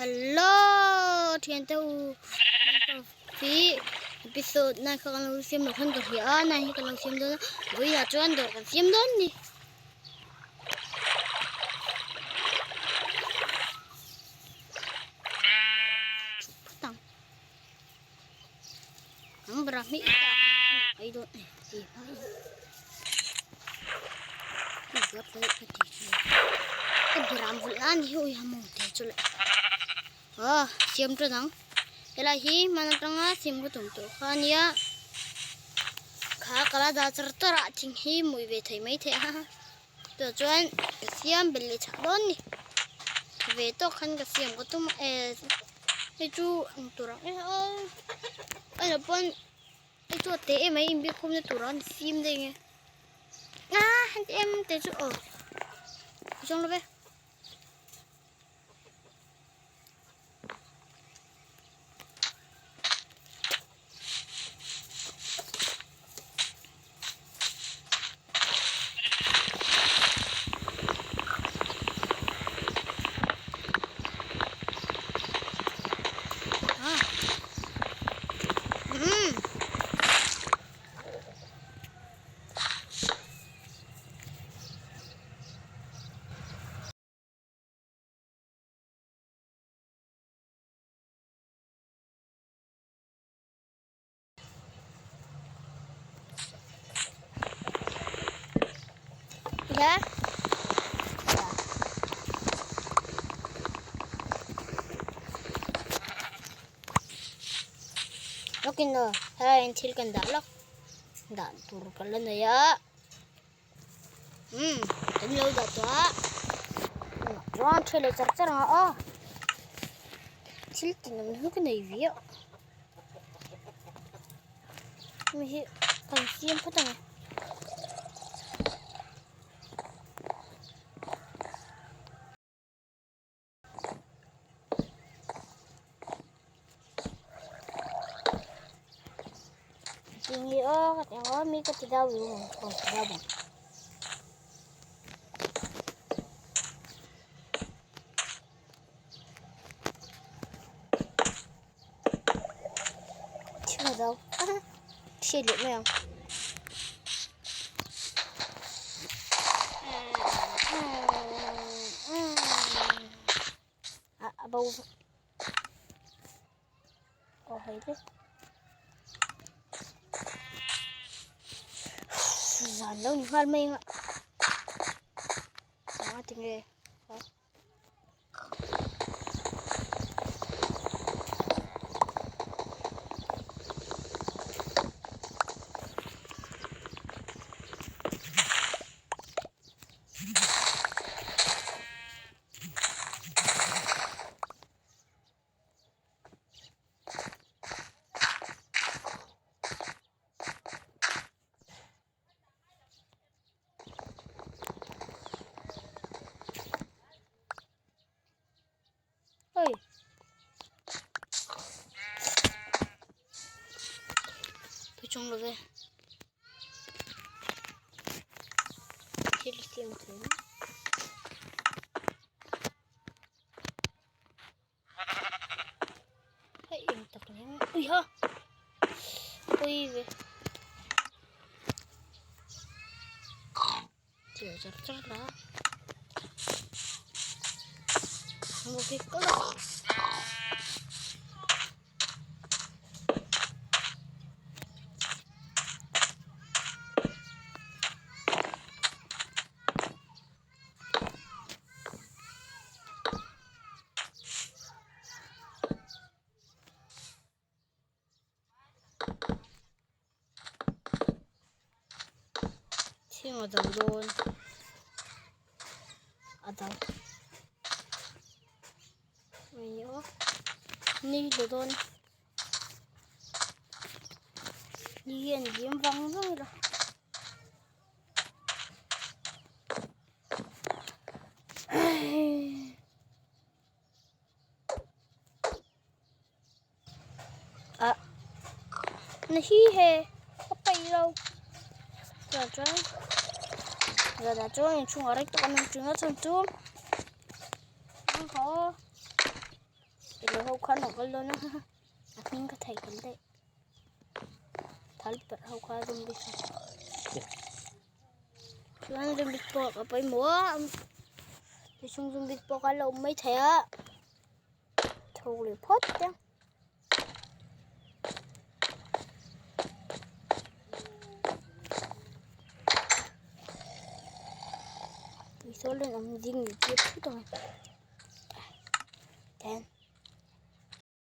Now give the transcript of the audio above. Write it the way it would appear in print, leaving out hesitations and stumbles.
Hello thiante u hi episode nai kha kan lo siam loh khan ka hria a nai hi kan lo siam dawn a vawiinah chuan dawr kan siam dawn a ni. Phut ang ang brahmi ita ai dawn e ti hma in ka ka ti chu ka bram vul an hi ui hamong te chu le a siam tan ang helai hi hman atanga siam ka tum tawh kha ania kha kala dah char char a thing hi mui ve thei mai thei a tah chuan ka siam belh leh chhah dawn a ni ve tawk khan ka siam ka tum a hei chu ang tur ang e a lo pawn hei chu a te em mai inbiakkhawmna tur a ni fim daih ang e a han ti em te chu aw zawng lo ve. Ya. Lawkin aw helai hian thil kan dah lawk dah tur ka la nei a. Umm kan lo dah tawh a chuan ṭhe leh char char ang a aw thil tin awm hi ka nei viau hemi hi kan siam phawt ang e. Tingi aw ka ti ang aw mi ka ti dau yung aw ti dau bang. Thil a dau hriat leh mai ang. A bo vek. Aw hei le. Zan lo ni nghal mai ang a. Eng a tinge. Oi. Pui chong lo ve. Thil siam thei. Hei eng tak ni ang. Ui ha. Pui ve. Chiều chặt chặt đó. Một cái cỡ. Thing a do dawn a do mai aw ni lo dawn ni hian diam vang vang ila. Ah na hi he ka peih lo chuan chuan zanah chuan inchhungah rei tak an awm thin a chhan chu ang kha aw. lo ho khan a kal dawn a a hming ka thei kan daih thal perh ho kha zombie kha chuan zombie pawh ka pawimawh a tichhung zombie pawh kha a la awm maithei a tho leh phawt te. Tuisawl in awm ding tir thut ang then.